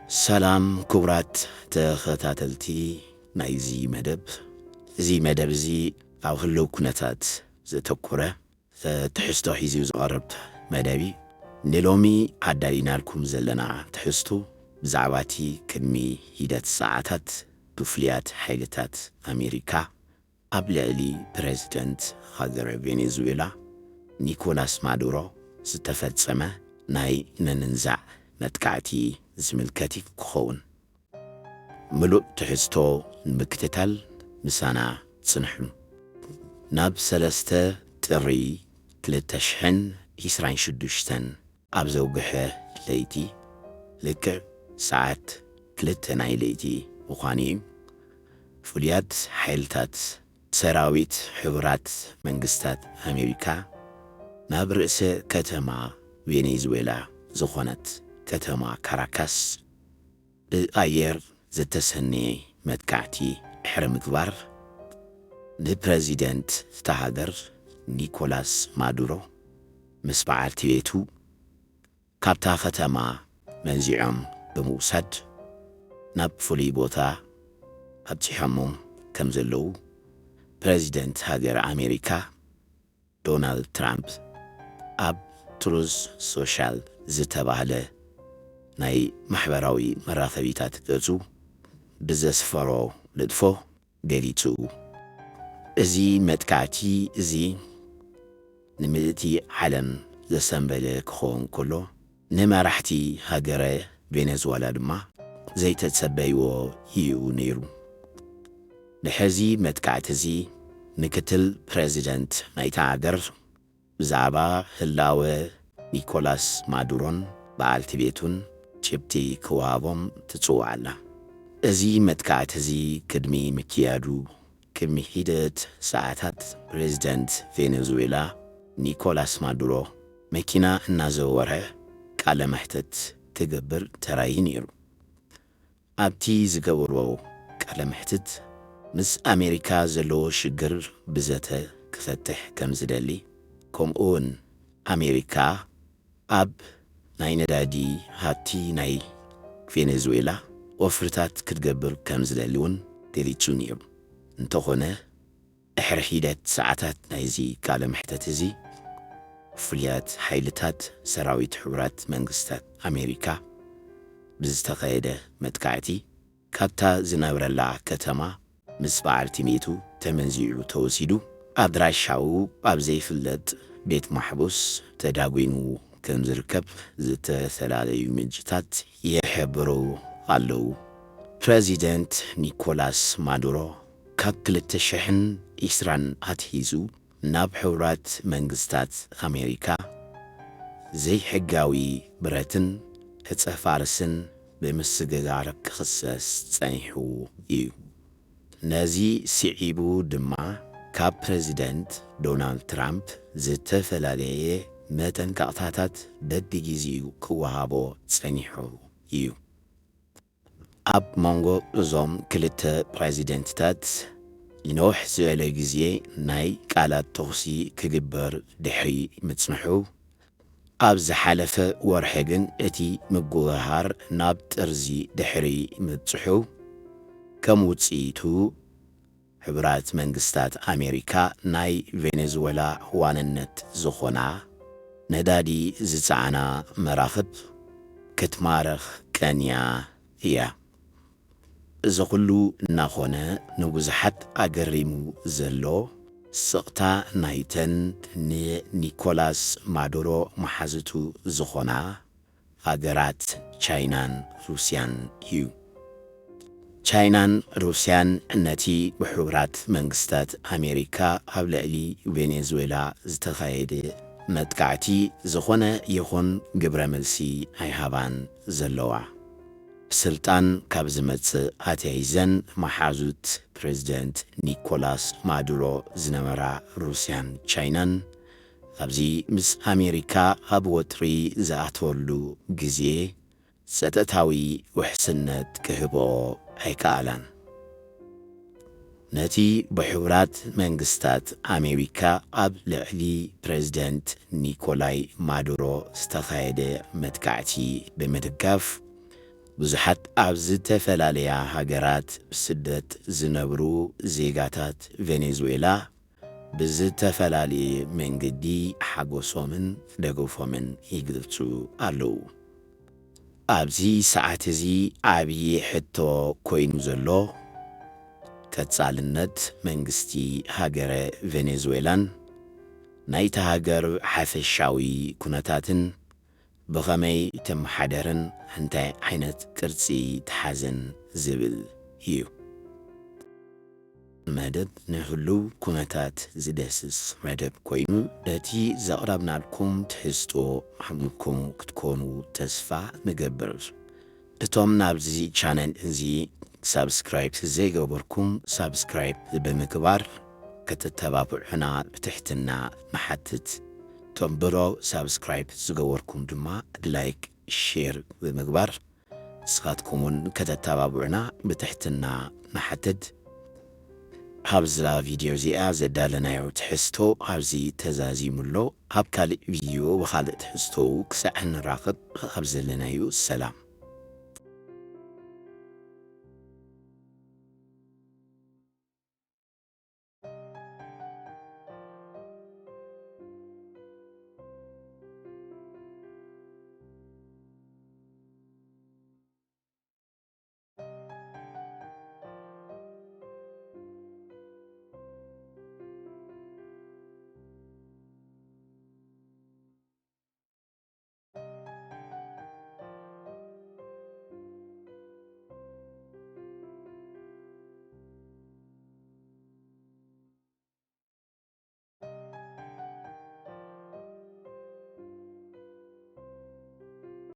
ሰላም ክቡራት ተኸታተልቲ ናይዚ መደብ። እዚ መደብ እዚ ኣብ ህልው ኩነታት ዘተኮረ ትሕዝቶ ሒዙ ዝቐርብ መደብ እዩ። ንሎሚ ኣዳሊናልኩም ዘለና ትሕዝቶ ብዛዕባ እቲ ቅድሚ ሂደት ሰዓታት ብፍሉያት ሓይልታት ኣሜሪካ ኣብ ልዕሊ ፕረዚደንት ሃገረ ቬኔዙዌላ ኒኮላስ ማዱሮ ዝተፈጸመ ናይ ምምንዛዕ መጥቃዕቲ ዝምልከት እዩ ክኸውን። ምሉእ ትሕዝቶ ንምክትታል ምሳና ጽንሑ። ናብ ሰለስተ ጥሪ ክልተ ሽሕን ዕስራን ሽዱሽተን ኣብ ዘውግሐ ለይቲ፣ ልክዕ ሰዓት ክልተ ናይ ለይቲ ምዃኑ እዩ፣ ፍሉያት ሓይልታት ሰራዊት ሕቡራት መንግስታት ኣሜሪካ ናብ ርእሰ ከተማ ቬኔዙዌላ ዝኾነት ከተማ ካራካስ ብኣየር ዝተሰነየ መጥቃዕቲ ድሕሪ ምግባር፣ ንፕረዚደንት እታ ሃገር ኒኮላስ ማዱሮ ምስ በዓልቲ ቤቱ ካብታ ከተማ መንዚዖም ብምውሳድ ናብ ፍሉይ ቦታ ኣብጺሖሞም ከም ዘለዉ ፕረዚደንት ሃገር ኣሜሪካ ዶናልድ ትራምፕ ኣብ ትሩዝ ሶሻል ዝተባህለ ናይ ማሕበራዊ መራኸቢታት ገጹ ብዘስፈሮ ልጥፎ ገሊጹ። እዚ መጥቃዕቲ እዚ ንምልእቲ ዓለም ዘሰንበደ ክኸውን ከሎ፣ ንመራሕቲ ሃገረ ቬነዝዋላ ድማ ዘይተጸበይዎ እዩ ነይሩ። ድሕዚ መጥቃዕቲ እዚ ምክትል ፕረዚደንት ናይታ ሃገር ብዛዕባ ህላወ ኒኮላስ ማዱሮን በዓልቲ ቤቱን ጭብጢ ክወሃቦም ትጽውዕ ኣላ። እዚ መጥቃዕቲ እዚ ቅድሚ ምክያዱ ቅድሚ ሒደት ሰዓታት ፕረዚደንት ቬነዙዌላ ኒኮላስ ማዱሮ መኪና እናዘወረ ቃለ መሕትት ክገብር ተራእዩ ነይሩ። ኣብቲ ዝገበሮ ቃለ መሕትት ምስ ኣሜሪካ ዘለዎ ሽግር ብዘተ ክፈትሕ ከም ዝደሊ፣ ከምኡውን ኣሜሪካ ኣብ ናይ ነዳዲ ሃብቲ ናይ ቬኔዙዌላ ወፍርታት ክትገብር ከም ዝደሊ እውን ገሊጹ ነይሩ። እንተኾነ ድሕሪ ሒደት ሰዓታት ናይዚ ቃለ መሕተት እዚ፣ ፍሉያት ሓይልታት ሰራዊት ሕቡራት መንግስታት ኣሜሪካ ብዝተኻየደ መጥቃዕቲ፣ ካብታ ዝነብረላ ከተማ ምስ በዓልቲ ቤቱ ተመንዚዑ ተወሲዱ፣ ኣድራሻኡ ኣብ ዘይፍለጥ ቤት ማሕቡስ ተዳጒኑ ከም ዝርከብ ዝተፈላለዩ ምንጭታት ይሕብሩ ኣለዉ። ፕረዚደንት ኒኮላስ ማዱሮ ካብ ክልተ ሽሕን ዕስራን ኣትሒዙ ናብ ሕቡራት መንግስታት ኣሜሪካ ዘይሕጋዊ ብረትን ዕጸ ፋርስን ብምስግጋር ክኽሰስ ጸኒሑ እዩ። ነዚ ስዒቡ ድማ ካብ ፕረዚደንት ዶናልድ ትራምፕ ዝተፈላለየ መጠንቀቕታታት በብግዜኡ ክወሃቦ ጸኒሑ እዩ። ኣብ መንጎ እዞም ክልተ ፕረዚደንትታት ንንውሕ ዝበለ ግዜ ናይ ቃላት ተኹሲ ክግበር ድሕሪ ምጽንሑ፣ ኣብ ዝሓለፈ ወርሒ ግን እቲ ምጉህሃር ናብ ጥርዚ ድሕሪ ምብጽሑ፣ ከም ውጽኢቱ ሕቡራት መንግስታት ኣሜሪካ ናይ ቬኔዙዌላ ዋንነት ዝኾና ነዳዲ ዝጸዓና መራኽብ ክትማርኽ ቀንያ እያ። እዚ ኩሉ እናኾነ ንብዙሓት ኣገሪሙ ዘሎ ስቕታ ናይተን ንኒኮላስ ማዱሮ መሓዝቱ ዝኾና ሃገራት ቻይናን ሩስያን እዩ። ቻይናን ሩስያን ነቲ ብሕቡራት መንግስታት ኣሜሪካ ኣብ ልዕሊ ቬኔዙዌላ ዝተኻየደ መጥቃዕቲ ዝኾነ ይኹን ግብረ መልሲ ኣይሃባን ዘለዋ። ስልጣን ካብ ዝመጽእ ኣተያይዘን መሓዙት ፕረዚደንት ኒኮላስ ማዱሮ ዝነበራ ሩስያን ቻይናን ኣብዚ ምስ ኣሜሪካ ኣብ ወጥሪ ዝኣተወሉ ግዜ ጸጥታዊ ውሕስነት ክህብኦ ኣይከኣላን። ነቲ ብሕቡራት መንግስታት ኣሜሪካ ኣብ ልዕሊ ፕረዚደንት ኒኮላይ ማዱሮ ዝተኻየደ መጥቃዕቲ ብምድጋፍ፣ ብዙሓት ኣብ ዝተፈላለያ ሃገራት ብስደት ዝነብሩ ዜጋታት ቬኔዙዌላ ብዝተፈላለየ መንገዲ ሓጎሶምን ደገፎምን ይገልጹ ኣለዉ። ኣብዚ ሰዓት እዚ ዓብዪ ሕቶ ኮይኑ ዘሎ፣ ቀጻልነት መንግስቲ ሃገረ ቬኔዙዌላን ናይታ ሃገር ሓፈሻዊ ኩነታትን ብኸመይ ተመሓደርን እንታይ ዓይነት ቅርጺ ተሓዘን ዝብል እዩ። መደብ ንህሉው ኩነታት ዝደስስ መደብ ኮይኑ፣ ነቲ ዘቕረብናልኩም ትሕዝቶ ዓሚቕኩም ክትኮኑ ተስፋ ንገብር። እቶም ናብዚ ቻነል እዚ ሳብስክራይብ ዘይገበርኩም፣ ሳብስክራይብ ብምግባር ክትተባብዑና ብትሕትና ንሓትት። እቶም ብሮ ሳብስክራይብ ዝገበርኩም ድማ ላይክ፣ ሼር ብምግባር ንስኻትኩም እውን ከተተባብዑና ብትሕትና ንሓትት። ኣብዛ ቪድዮ እዚኣ ዘዳለናዮ ትሕዝቶ ኣብዚ ተዛዚሙ ኣሎ። ኣብ ካልእ ቪድዮ ብኻልእ ትሕዝቶ ክሳዕ እንራኸብ ኣብ ዘለናዮ ሰላም።